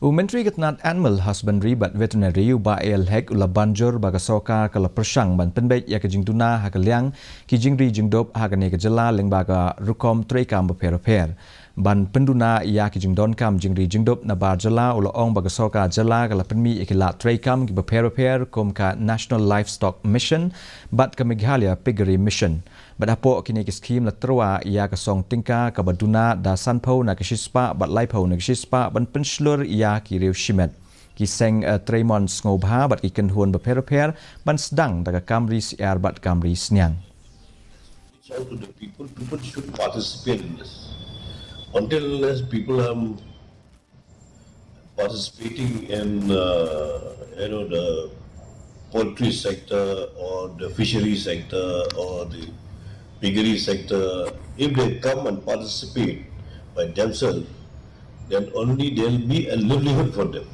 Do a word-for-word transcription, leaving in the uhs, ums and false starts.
U Myntri ka tnad Animal Husbandry bad Veterinary, u Bah A L Hek, u la ban jur ba ka sorkar ka la pyrshang ban pynbeit ïa ka jingduna ha ka liang ki jingri jingdup ha kane ka jylla lyngba ka rukom treikam bapher bapher. Ban pynduna ïa ki jingdonkam jingri jingdup nabar jylla, u la ong ba ka sorkar jylla ka la pynmih ïa ki lad treikam kiba pher bapher kum ka National Livestock Mission bad ka Meghalaya Piggery Mission. Bad hapoh kine ki skhim la tyrwa ïa ka song tyngka kaba duna da sanphew na ka shispah bad laiphew na ka shispah ban pynshlur ïa ki riew shimet, ki seng, eh, treimon sngewbha bad ki kynhun bapher bapher ban sdang da ka kam ri syiar bad kam ri sniang. Reach out to the people, people should participate in this. Until unless people are participating in, uh, you know, the poultry sector or the fishery sector or the piggery sector, if they come and participate by themselves, then only there'll be a livelihood for them.